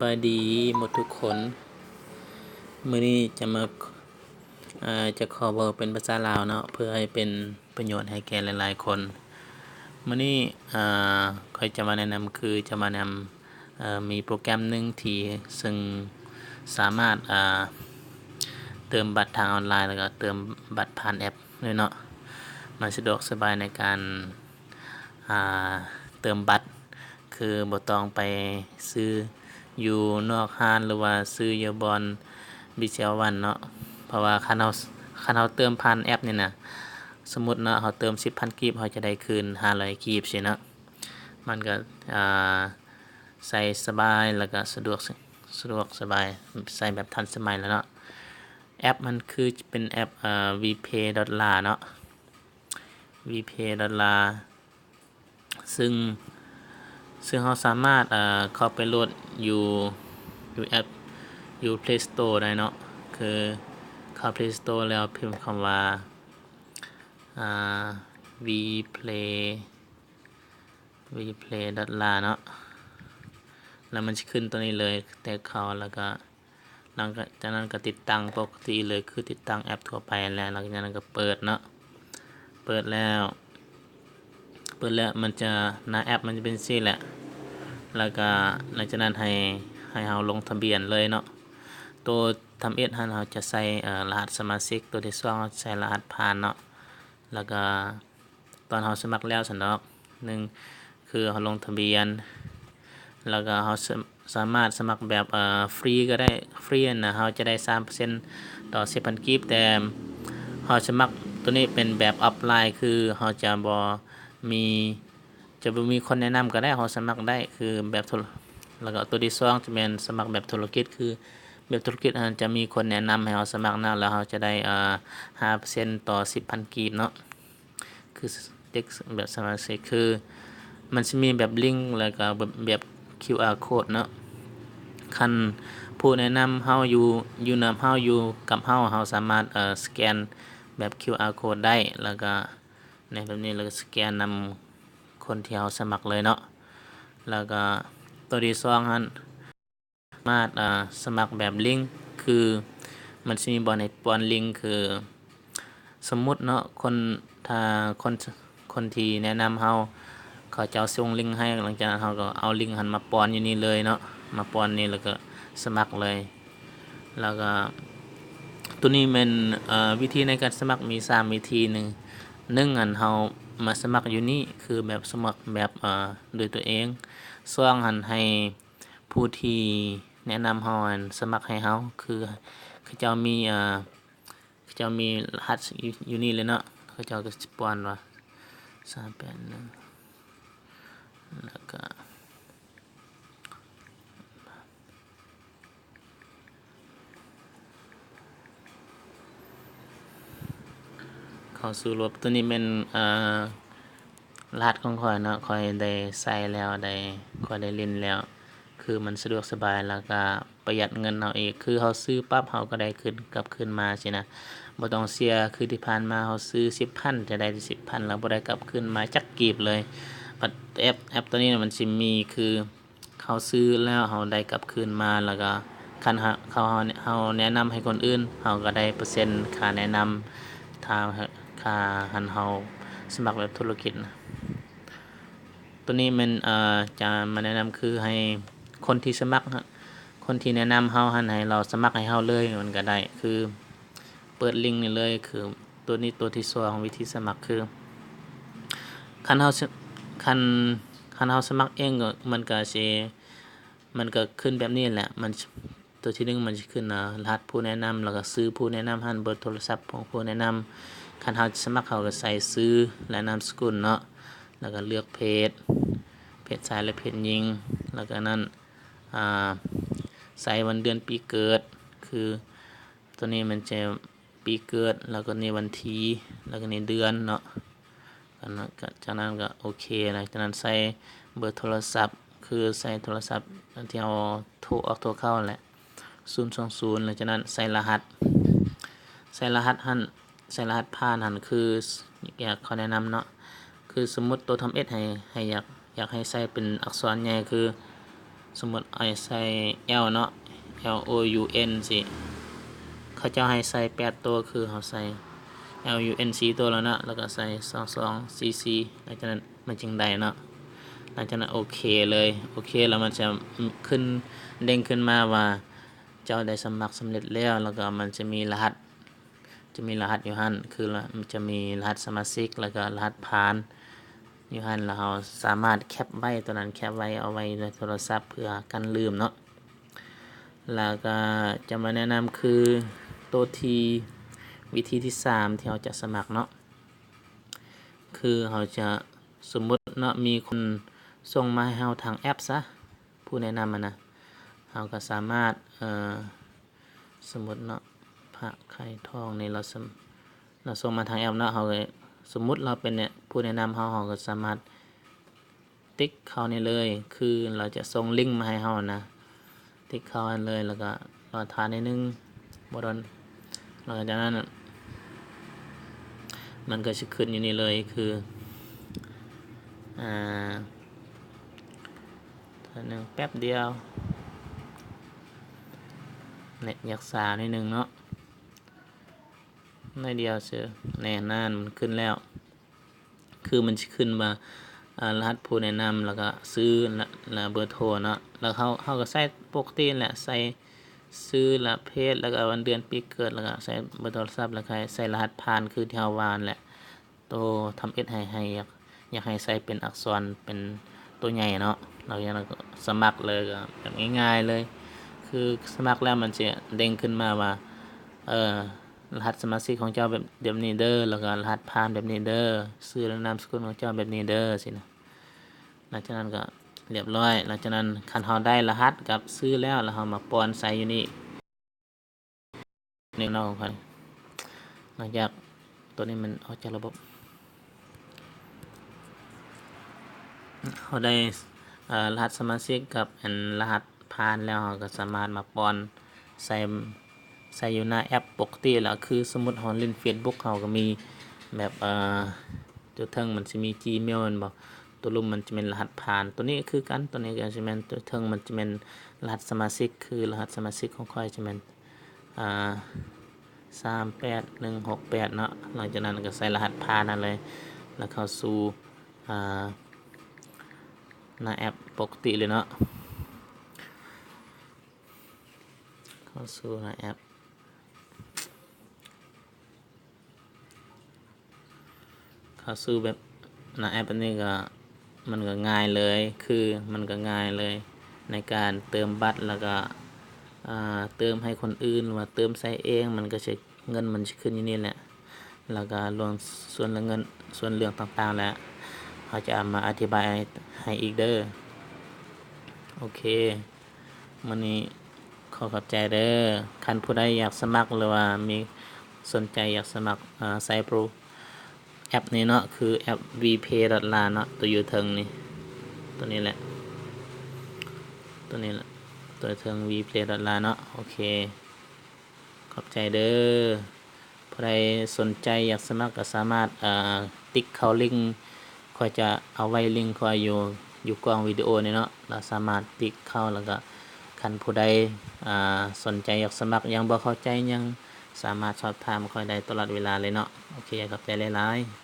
ສະບາຍດີໝົດທຸກຄົນ. ມື້ນີ້ຈະມາ ເອີ ຈະຂໍເວົ້າເປັນພາສາລາວເນາະ ເພື່ອໃຫ້ເປັນປະໂຫຍດໃຫ້ແກ່ຫຼາຍໆຄົນ. ມື້ນີ້ ເອີ ຂ້ອຍຈະມາແນະນຳ ຄືຈະມາແນະນຳ ເອີ ມີໂປຣແກຣມໜຶ່ງທີ່ ເຊິ່ງສາມາດ ເອີ ເຕີມບັດທາງອອນລາຍ ແລ້ວກໍເຕີມບັດຜ່ານແອັບເລີຍເນາະ. ມັນສະດວກສະບາຍໃນການ ອ່າ ເຕີມບັດ ຄືບໍ່ຕ້ອງໄປຊື້ຢູ່ນອກຮ້ານ ຫຼືວ່າຊື້ຢູ່ບ່ອນ BCL One ເນາະ. ເພາະວ່າຄັນເຮົາ ຄັນເຮົາເຕີມຜ່ານແອັບນີ້ນະ ສົມມຸດເນາະ ເຮົາເຕີມສິບພັນກີບ ເຮົາຈະໄດ້ຄືນຫ້າຮ້ອຍກີບຊີ້ນະ. ມັນກໍ ອ່າ ໃຊ້ສະບາຍ ແລ້ວກໍສະດວກ ສະດວກສະບາຍ ໃຊ້ແບບທັນສະໄໝແລ້ວເນາະ. ແອັບມັນຄືເປັນແອັບ ເອີ WePay Dollar ເນາະ WePay Dollar ຊຶ່ງ ຊຶ່ງເຮົາສາມາດ ເອີ ເຂົ້າໄປໂຫຼດຢູ່ ຢູ່ແອັບ ຢູ່ Play Store ໄດ້ເນາະ. ຄືເຂົ້າ Play Store ແລ້ວພິມຄຳວ່າ ອ່າ WePlay WePlay Dollar ເນາະ ແລ້ວມັນຊິຂຶ້ນຕົວນີ້ເລີຍ. ແຕ່ເຂົ້າ ແລ້ວກໍ ຫຼັງຈາກນັ້ນກໍຕິດຕັ້ງປົກກະຕິເລີຍ ຄືຕິດຕັ້ງແອັບທົ່ວໄປແຫຼະ. ຫຼັງຈາກນັ້ນກໍເປີດເນາະ ເປີດແລ້ວ ເປີດແລ້ວມັນຈະ ໜ້າແອັບມັນຈະເປັນຊີ້ແຫຼະ. ແລ້ວກໍຫຼັງຈາກນັ້ນໃຫ້ ໃຫ້ເຮົາລົງທະບຽນເລີຍເນາະ. ໂຕທຳອິດຫັ້ນເຮົາຈະໃສ່ ເອີ ລະຫັດສະມາຊິກ, ໂຕທີສອງເຮົາໃສ່ລະຫັດຜ່ານເນາະ. ແລ້ວກໍ ຕອນເຮົາສະໝັກແລ້ວຊັ້ນດອກ ໜຶ່ງ ຄືເຮົາລົງທະບຽນ ແລ້ວກໍເຮົາສະ ສາມາດສະໝັກແບບ ເອີ ຟຣີກໍໄດ້. ຟຣີຫັ້ນນະ ເຮົາຈະໄດ້ສາມເປີເຊັນຕໍ່ສິບພັນກີບ. ແຕ່ເຮົາສະໝັກໂຕນີ້ເປັນແບບອອຟລາຍ ຄືເຮົາຈະບໍ່ມີ ຈະບໍ່ມີຄົນແນະນຳກໍໄດ້ ເຮົາສະໝັກໄດ້ ຄືແບບທຸລະ ແລ້ວກໍໂຕທີສອງຈະແມ່ນສະໝັກແບບທຸລະກິດ ຄືແບບທຸລະກິດຫັ້ນຈະມີຄົນແນະນຳໃຫ້ເຮົາສະໝັກນະ ແລ້ວເຮົາຈະໄດ້ ເອີ ຫ້າເປີເຊັນຕໍ່ສິບພັນກີບເນາະ. ຄືເດັກແບບສະມາຊິກ ຄືມັນຊິມີແບບລິງ ແລ້ວກໍແບບ ແບບຄິວອາໂຄດເນາະ. ຄັນຜູ້ແນະນຳເຮົາຢູ່ ຢູ່ນຳເຮົາ ຢູ່ກັບເຮົາ ເຮົາສາມາດ ເອີ ສະແກນແບບຄິວອາໂຄດໄດ້ ແລ້ວກໍ ໃນແບບນີ້ ແລ້ວກໍສະແກນນຳຄົນທີ່ເຮົາສະໝັກເລີຍເນາະ. ແລ້ວກໍໂຕທີສອງຫັ້ນ ສາມາດ ເອີ ສະໝັກແບບລິງ ຄືມັນຊິມີບ່ອນໃຫ້ປ້ອນລິງ ຄືສົມມຸດເນາະ ຄົນ ຖ້າຄົນ ຄົນທີ່ແນະນຳເຮົາ ເຂົາເຈົ້າສົ່ງລິງໃຫ້ ຫຼັງຈາກນັ້ນເຮົາກໍເອົາລິງຫັ້ນມາປ້ອນຢູ່ນີ້ເລີຍເນາະ ມາປ້ອນນີ້ ແລ້ວກໍສະໝັກເລີຍ. ແລ້ວກໍໂຕນີ້ແມ່ນ ເອີ ວິທີໃນການສະໝັກມີສາມວິທີ. ໜຶ່ງ ໜຶ່ງ ອັນເຮົາມາສະໝັກຢູ່ນີ້ ຄືແບບສະໝັກແບບ ເອີ ໂດຍຕົວເອງ. ສອງ ຫັ້ນໃຫ້ຜູ້ທີ່ແນະນຳເຮົາຫັ້ນສະໝັກໃຫ້ເຮົາ ຄືເຂົາເຈົ້າມີ ເອີ ເຂົາເຈົ້າມີລະຫັດຢູ່ ຢູ່ນີ້ເລີຍເນາະ. ເຂົາເຈົ້າກໍຊິປ້ອນວ່າ ສາມແປດໜຶ່ງ ແລ້ວກໍ ເຂົ້າສູ່ລະບົບ. ໂຕນີ້ແມ່ນ ເອີ ລະຫັດຂອງຂ້ອຍເນາະ ຂ້ອຍໄດ້ໃຊ້ແລ້ວ ໄດ້ ຂ້ອຍໄດ້ຫຼິ້ນແລ້ວ ຄືມັນສະດວກສະບາຍ ແລ້ວກະປະຢັດເງິນເຮົາອີກ ຄືເຮົາຊື້ປັບເຮົາກໍໄດ້ຄືນ ກັບຄືນມາຊີ້ນະ ບໍ່ຕ້ອງເສຍ. ຄືທີ່ຜ່ານມາເຮົາຊື້ສິບພັນ ຈະໄດ້ສິບພັນ ແລ້ວບໍ່ໄດ້ກັບຄືນມາຈັກກີບເລີຍ. ບັດແອັບ ແອັບໂຕນີ້ມັນຊິມີ ຄືເຮົາຊື້ແລ້ວເຮົາໄດ້ກັບຄືນມາ ແລ້ວກໍຄັນເຮົາ ເຮົາ ເຮົາແນະນຳໃຫ້ຄົນອື່ນ ເຮົາກໍໄດ້ເປີເຊັນຄ່າແນະນຳ ຖ້າ ຖ້າ ຄັນເຮົາສະໝັກແບບທຸລະກິດນະ. ໂຕນີ້ແມ່ນ ເອີ ຈະມາແນະນຳ ຄືໃຫ້ຄົນທີ່ສະໝັກ ຄົນທີ່ແນະນຳເຮົາຫັ້ນ ໃຫ້ລາວສະໝັກໃຫ້ເຮົາເລີຍ ມັນກໍໄດ້ ຄືເປີດລິງນີ້ເລີຍ. ຄືໂຕນີ້ ໂຕທີສອງ ວິທີສະໝັກ ຄືຄັນເຮົາ ຄັນ ຄັນເຮົາສະໝັກເອງ ກໍ ມັນກໍຊິ ມັນກໍຂຶ້ນແບບນີ້ແຫຼະ ມັນ ໂຕທີໜຶ່ງມັນຊິຂຶ້ນ ອາ ລະຫັດຜູ້ແນະນຳ ແລ້ວກໍຊື່ຜູ້ແນະນຳຫັ້ນ ເບີໂທລະສັບຂອງຜູ້ແນະນຳ. ຄັນເຮົາສະໝັກ ເຮົາກໍໃສ່ຊື່ ແລະ ນາມສະກຸນເນາະ ແລ້ວກໍເລືອກເພດ ເພດຊາຍ ແລະ ເພດຍິງ ແລ້ວກໍນັ້ນ ອາ ໃສ່ວັນເດືອນປີເກີດ ຄືໂຕນີ້ມັນຈະປີເກີດ ແລ້ວກໍນີ້ວັນທີ ແລ້ວກໍນີ້ເດືອນເນາະ. ອັນນັ້ນກໍ ຈາກນັ້ນກໍໂອເຄ ຫຼັງຈາກນັ້ນໃສ່ເບີໂທລະສັບ ຄືໃສ່ໂທລະສັບທີ່ເຮົາໂທອອກໂທເຂົ້າແຫຼະ ສູນສອງສູນ. ຫຼັງຈາກນັ້ນໃສ່ລະຫັດ ໃສ່ລະຫັດຫັ້ນ ໃສ່ລະຫັດຜ່ານຫັ້ນ ຄືຢາກເຂົ້າແນະນຳເນາະ ຄືສົມມຸດໂຕທຳອິດໃຫ້ ໃຫ້ ຢາກ ຢາກໃຫ້ໃສ່ເປັນອັກສອນໃຫຍ່ ຄື ສົມມຸດອ້າຍໃສ່ L ເນາະ L O U N ຊີ້ ເຂົາເຈົ້າໃຫ້ໃສ່ແປດໂຕ ຄືເຮົາໃສ່ L U N ສີ່ໂຕແລ້ວເນາະ ແລ້ວກໍໃສ່ສອງສອງສີ່ສີ່ ຫຼັງຈາກນັ້ນມັນຈຶ່ງໄດ້ເນາະ. ຫຼັງຈາກນັ້ນໂອເຄເລີຍ ໂອເຄແລ້ວມັນຈະຂຶ້ນ ເດ້ງຂຶ້ນມາວ່າເຈົ້າໄດ້ສະໝັກສຳເລັດແລ້ວ ແລ້ວກໍມັນຈະມີລະຫັດ ຈະມີລະຫັດຢູ່ຫັ້ນ ຄືລະ ຈະມີລະຫັດສະມາຊິກ ແລ້ວກໍລະຫັດຜ່ານຢູ່ຫັ້ນ ແລ້ວເຮົາສາມາດແຄັບໄວ້ ໂຕນັ້ນແຄັບໄວ້ເອົາໄວ້ໃນໂທລະສັບເພື່ອກັນລືມເນາະ. ແລ້ວກໍຈະມາແນະນຳຄືໂຕທີ່ ວິທີທີສາມທີ່ເຮົາຈະສະໝັກເນາະ ຄືເຮົາຈະ ສົມມຸດເນາະ ມີຄົນສົ່ງມາໃຫ້ເຮົາທາງແອັບຊະ ຜູ້ແນະນຳຫັ້ນນະ ເຮົາກໍສາມາດ ເອີ ສົມມຸດເນາະ ພະໄຂ່ທອງນີ້ ລາວ ລາວສົ່ງມາທາງແອັບເນາະ ເຮົາກໍ ສົມມຸດລາວເປັນ ເນຍ ຜູ້ແນະນຳເຮົາ ເຮົາກໍສາມາດຕິກເຂົ້ານີ້ເລີຍ ຄືລາວຈະສົ່ງລິ້ງມາໃຫ້ເຮົານະ ຕິກເຂົ້າຫັ້ນເລີຍ ແລ້ວກໍລໍຖ້າໜ້ອຍໜຶ່ງ ບໍ່ດົນ ຫຼັງຈາກນັ້ນມັນກໍຊິຂຶ້ນຢູ່ນີ້ເລີຍ ຄື ອ່າ ຖ້າໜຶ່ງແປັບດຽວ ເນັດຢາກຊ້າໜ້ອຍໜຶ່ງເນາະ ໜ້ອຍດຽວຊື່ ແນ່ນອນ ມັນຂຶ້ນແລ້ວ ຄືມັນຊິຂຶ້ນວ່າ ອາ ລະຫັດຜູ້ແນະນຳ ແລ້ວກໍຊື່ ແລະ ແລະ ເບີໂທເນາະ ແລ້ວເຮົາ ເຮົາກໍໃສ່ປົກກະຕິແຫຼະ ໃສ່ຊື່ ແລະ ເພດ ແລ້ວກໍວັນເດືອນປີເກີດ ແລ້ວກໍໃສ່ເບີໂທລະສັບ ແລ້ວກໍໃສ່ລະຫັດຜ່ານ ຄືທີ່ເຮົາວ່າຫັ້ນແຫຼະ ໂຕທຳອິດໃຫ້ ໃຫ້ ຢາກ ຢາກໃຫ້ໃສ່ເປັນອັກສອນເປັນໂຕໃຫຍ່ເນາະ ແລ້ວຈາກນັ້ນກໍສະໝັກເລີຍ ກໍແບບງ່າຍໆເລີຍ ຄືສະໝັກແລ້ວມັນຈະເດ້ງຂຶ້ນມາວ່າ ເອີ ລະຫັດສະມາຊິກຂອງເຈົ້າແບບ ແບບນີ້ເດີ ແລ້ວກໍລະຫັດຜ່ານແບບນີ້ເດີ ຊື່ ແລະ ນາມສະກຸນຂອງເຈົ້າແບບນີ້ເດີ ຊີ້ນະ. ຫຼັງຈາກນັ້ນກໍລຽບຮ້ອຍ ຫຼັງຈາກນັ້ນຄັນເຮົາໄດ້ລະຫັດກັບຊື່ແລ້ວ ແລ້ວເຮົາມາປ້ອນໃສ່ຢູ່ນີ້ ນີ້ເນາະ ຂອງຂ້ອຍ ຫຼັງຈາກໂຕນີ້ມັນອອກຈາກລະບົບ ເຮົາໄດ້ ເອີ ລະຫັດສະມາຊິກກັບ ອັນ ລະຫັດຜ່ານແລ້ວ ເຮົາກໍສາມາດມາປ້ອນໃສ່ ໃສ່ຢູ່ໜ້າແອັບປົກກະຕິແລ້ວ ຄືສົມມຸດເຮົາຫຼິ້ນເຟສບຸກ ເຮົາກໍມີແບບ ເອີ ຕົວເທິງມັນຊິມີຈີເມວແມ່ນບໍ່ ຕົວລຸ່ມມັນຈະແມ່ນລະຫັດຜ່ານ ຕົວນີ້ກໍຄືກັນ ຕົວນີ້ກໍຊິແມ່ນ ຕົວເທິງມັນຈະແມ່ນລະຫັດສະມາຊິກ ຄືລະຫັດສະມາຊິກຂອງຂ້ອຍຈະແມ່ນ ອ່າ ສາມແປດໜຶ່ງຫົກແປດເນາະ ຫຼັງຈາກນັ້ນກໍໃສ່ລະຫັດຜ່ານນັ້ນເລີຍ ແລ້ວເຂົ້າສູ່ ອ່າ ໜ້າແອັບປົກກະຕິເລີຍເນາະ ເຂົ້າສູ່ໜ້າແອັບ ເຂົ້າສູ່ແບບໜ້າແອັບອັນນີ້ກໍ ມັນກໍງ່າຍເລີຍ ຄືມັນກໍງ່າຍເລີຍໃນການເຕີມບັດ ແລ້ວກໍ ອ່າ ເຕີມໃຫ້ຄົນອື່ນ ຫຼືວ່າເຕີມໃສ່ເອງ ມັນກໍຊິ ເງິນມັນຊິຂຶ້ນຢູ່ນີ້ແຫຼະ ແລ້ວກໍລວມສ່ວນເລື່ອງເງິນ ສ່ວນເລື່ອງຕ່າງໆ ແລ້ວເຮົາຈະເອົາມາອະທິບາຍໃຫ້ອີກເດີ. ໂອເຄ ມື້ນີ້ຂໍຂອບໃຈເດີ. ຄັນຜູ້ໃດຢາກສະໝັກ ຫຼືວ່າມີ ສົນໃຈຢາກສະໝັກ ເອີ ໃຊ້ໂປຣ ແອັບນີ້ເນາະ ຄືແອັບ ວີເພດອດລານເນາະ ໂຕຢູ່ເທິງນີ້ ໂຕນີ້ແຫຼະ ໂຕນີ້ແຫຼະ ໂຕເທິງ ວີເພດອດລານເນາະ. ໂອເຄ ຂອບໃຈເດີ. ຜູ້ໃດສົນໃຈຢາກສະໝັກກໍສາມາດ ເອີ ຕິກເຂົ້າລິ້ງ ຂ້ອຍຈະເອົາໄວ້ລິ້ງຂ້ອຍຢູ່ ຢູ່ກ້ອງວິດີໂອນີ້ເນາະ ລະສາມາດຕິກເຂົ້າ ລະກະຄັນຜູ້ໃດ ອ່າ ສົນໃຈຢາກສະໝັກ ຍັງບໍ່ເຂົ້າໃຈຫຍັງ ສາມາດສອບຖາມຂ້ອຍໄດ້ຕະຫຼອດເວລາເລີຍເນາະ. ໂອເຄ ຂອບໃຈຫຼາຍໆ.